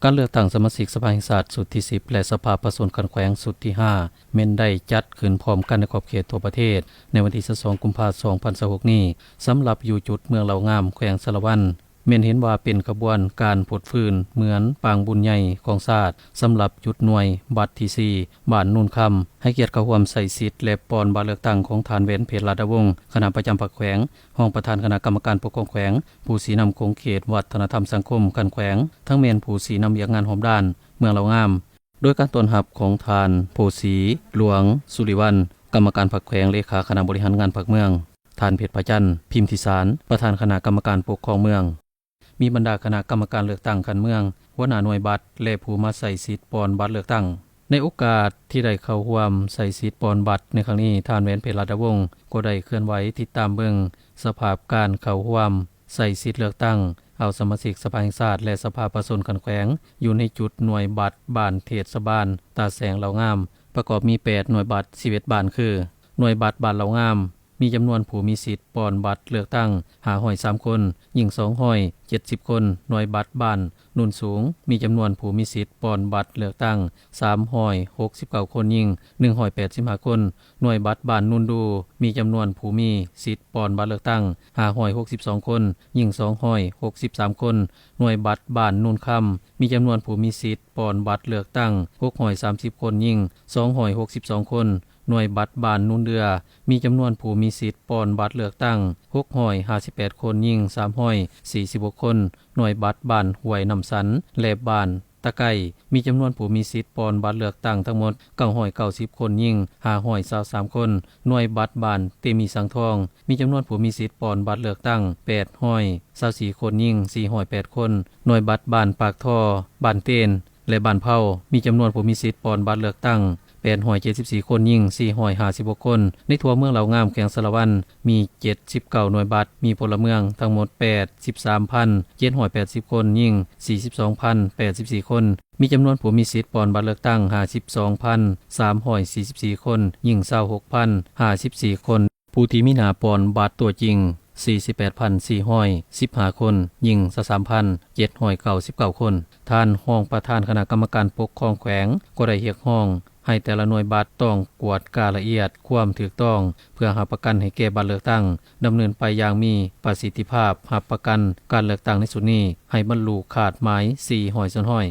ການເລືອກຕັ້ງສະມາຊິກສະພາແຫ່ງຊາດຊຸດທີສິບ ແລະ ສະພາປະຊາຊົນຂັ້ນແຂວງຊຸດທີຫ້າ ແມ່ນໄດ້ຈັດຂຶ້ນພ້ອມກັນໃນຂອບເຂດທົ່ວປະເທດ ໃນວັນທີຊາວສອງ ກຸມພາ ສອງພັນຊາວຫົກນີ້ ສຳລັບຢູ່ຈຸດເມືອງເລົ່າງາມ ແຂວງສາລະວັນ ແມ່ນເຫັນວ່າເປັນຂະບວນການຟົດຟື້ນເໝືອນປາງບຸນໃຫຍ່ຂອງຊາດ ສຳລັບຈຸດໜ່ວຍບັດທີສີ່ ບ້ານໂນນຄຳ ໃຫ້ກຽດເຂົ້າຮ່ວມໃຊ້ສິດ ແລະ ປ່ອນບັດເລືອກຕັ້ງຂອງທ່ານ ແຫວນເພັດ ລາດດາວົງ ຄະນະປະຈຳພັກແຂວງ, ຮອງປະທານຄະນະກຳມະການປົກຄອງແຂວງ, ຜູ້ຊີ້ນຳຂົງເຂດວັດທະນະທຳສັງຄົມຂັ້ນແຂວງ, ທັງແມ່ນຜູ້ຊີ້ນຳວຽກງານຮ່ວມດ້ານເມືອງເລົ່າງາມ ໂດຍການຕ້ອນຮັບຂອງທ່ານ ໂພສີ ຫຼວງສຸລິວັນ ກຳມະການພັກແຂວງ, ເລຂາຄະນະບໍລິຫານງານພັກເມືອງ, ທ່ານ ເພັດພະຈັນ ພິມທິສານ ປະທານຄະນະກຳມະການປົກຄອງເມືອງ, ມີບັນດາຄະນະກຳມະການເລືອກຕັ້ງຂັ້ນເມືອງ, ຫົວໜ້າໜ່ວຍບັດ ແລະ ຜູ້ມາໃຊ້ສິດປ່ອນບັດເລືອກຕັ້ງ. ໃນໂອກາດທີ່ໄດ້ເຂົ້າຮ່ວມໃຊ້ສິດປ່ອນບັດໃນຄັ້ງນີ້, ທ່ານ ແຫວນເພັດ ລາດດາວົງ ກໍໄດ້ເຄື່ອນໄຫວຕິດຕາມເບິ່ງສະພາບການເຂົ້າຮ່ວມໃຊ້ສິດເລືອກຕັ້ງເອົາສະມາຊິກສະພາແຫ່ງຊາດ ແລະ ສະພາປະຊາຊົນຂັ້ນແຂວງ ຢູ່ໃນຈຸດໜ່ວຍບັດບ້ານເທດສະບານຕາແສງເລົ່າງາມ ປະກອບມີແປດໜ່ວຍບັດ ສິບເອັດບ້ານ ຄື ໜ່ວຍບັດບ້ານເລົ່າງາມ ມີຈຳນວນຜູ້ມີສິດປ່ອນບັດເລືອກຕັ້ງຫ້າຮ້ອຍສາມຄົນ, ຍິງສອງຮ້ອຍເຈັດສິບຄົນ, ໜ່ວຍບັດບ້ານໂນນສູງ ມີຈຳນວນຜູ້ມີສິດປ່ອນບັດເລືອກຕັ້ງສາມຮ້ອຍຫົກສິບເກົ້າຄົນ, ຍິງໜຶ່ງຮ້ອຍແປດສິບຫ້າຄົນ, ໜ່ວຍບັດບ້ານໂນນດູ ມີຈຳນວນຜູ້ມີສິດປ່ອນບັດເລືອກຕັ້ງຫ້າຮ້ອຍຫົກສິບສອງຄົນ, ຍິງສອງຮ້ອຍຫົກສິບສາມຄົນ, ໜ່ວຍບັດບ້ານໂນນຄຳ ມີຈຳນວນຜູ້ມີສິດ ປ່ອນບັດເລືອກຕັ້ງຫົກຮ້ອຍສາມສິບຄົນ, ຍິງສອງຮ້ອຍຫົກສິບສອງຄົນ, ໜ່ວຍບັດບ້ານໂນນເດື່ອ ມີຈຳນວນຜູ້ມີສິດປ່ອນບັດເລືອກຕັ້ງຫົກຮ້ອຍຫ້າສິບແປດຄົນ, ຍິງສາມຮ້ອຍສີ່ສິບຫົກຄົນ, ໜ່ວຍບັດບ້ານຫ້ວຍນ້ຳສັນ ແລະ ບ້ານຕະໄກ ມີຈຳນວນຜູ້ມີສິດປ່ອນບັດເລືອກຕັ້ງທັງໝົດເກົ້າຮ້ອຍເກົ້າສິບຄົນ, ຍິງຫ້າຮ້ອຍຊາວສາມຄົນ, ໜ່ວຍບັດບ້ານເຕມີສັງທອງ ມີຈຳນວນຜູ້ມີສິດປ່ອນບັດເລືອກຕັ້ງແປດຮ້ອຍຊາວສີ່ຄົນ, ຍິງສີ່ຮ້ອຍແປດຄົນ, ໜ່ວຍບັດບ້ານປາກທໍ່ ບ້ານເຕນ ແລະ ບ້ານເພົາ ມີຈຳນວນຜູ້ມີສິດປ່ອນບັດເລືອກຕັ້ງແປດຮ້ອຍເຈັດສິບສີ່ຄົນ, ຍິງສີ່ຮ້ອຍຫ້າສິບຫົກຄົນ. ໃນທົ່ວເມືອງເລົ່າງາມ ແຂວງສາລະວັນ ມີເຈັດສິບເກົ້າໜ່ວຍບັດ, ມີພົນລະເມືອງທັງໝົດແປດສິບສາມພັນເຈັດຮ້ອຍແປດສິບຄົນ, ຍິງສີ່ສິບສອງພັນແປດສິບສີ່ຄົນ, ມີຈຳນວນຜູ້ມີສິດປ່ອນບັດເລືອກຕັ້ງຫ້າສິບສອງພັນສາມຮ້ອຍສີ່ສິບສີ່ຄົນ, ຍິງຊາວຫົກພັນຫ້າສິບສີ່ຄົນ. ຜູ້ທີ່ມີໜ້າປ່ອນບັດຕົວຈິງ ສີ່ສິບແປດພັນສີ່ຮ້ອຍສິບຫ້າຄົນ, ຍິງຊາວສາມພັນເຈັດຮ້ອຍເກົ້າສິບເກົ້າຄົນ. ທ່ານຮອງປະທານຄະນະກຳມະການປົກຄອງແຂວງ ກໍໄດ້ຮຽກຮ້ອງໃຫ້ແຕ່ລະໜ່ວຍບັດຕ້ອງກວດກາລະອຽດຄວາມຖືກຕ້ອງ ເພື່ອຮັບປະກັນໃຫ້ແກ່ບັດເລືອກຕັ້ງດຳເນີນໄປຢ່າງມີປະສິດທິພາບ, ຮັບປະກັນການເລືອກຕັ້ງໃນຊຸດນີ້ໃຫ້ບັນລຸຄາດໝາຍສີ່ຮ້ອຍສ່ວນຮ້ອຍ.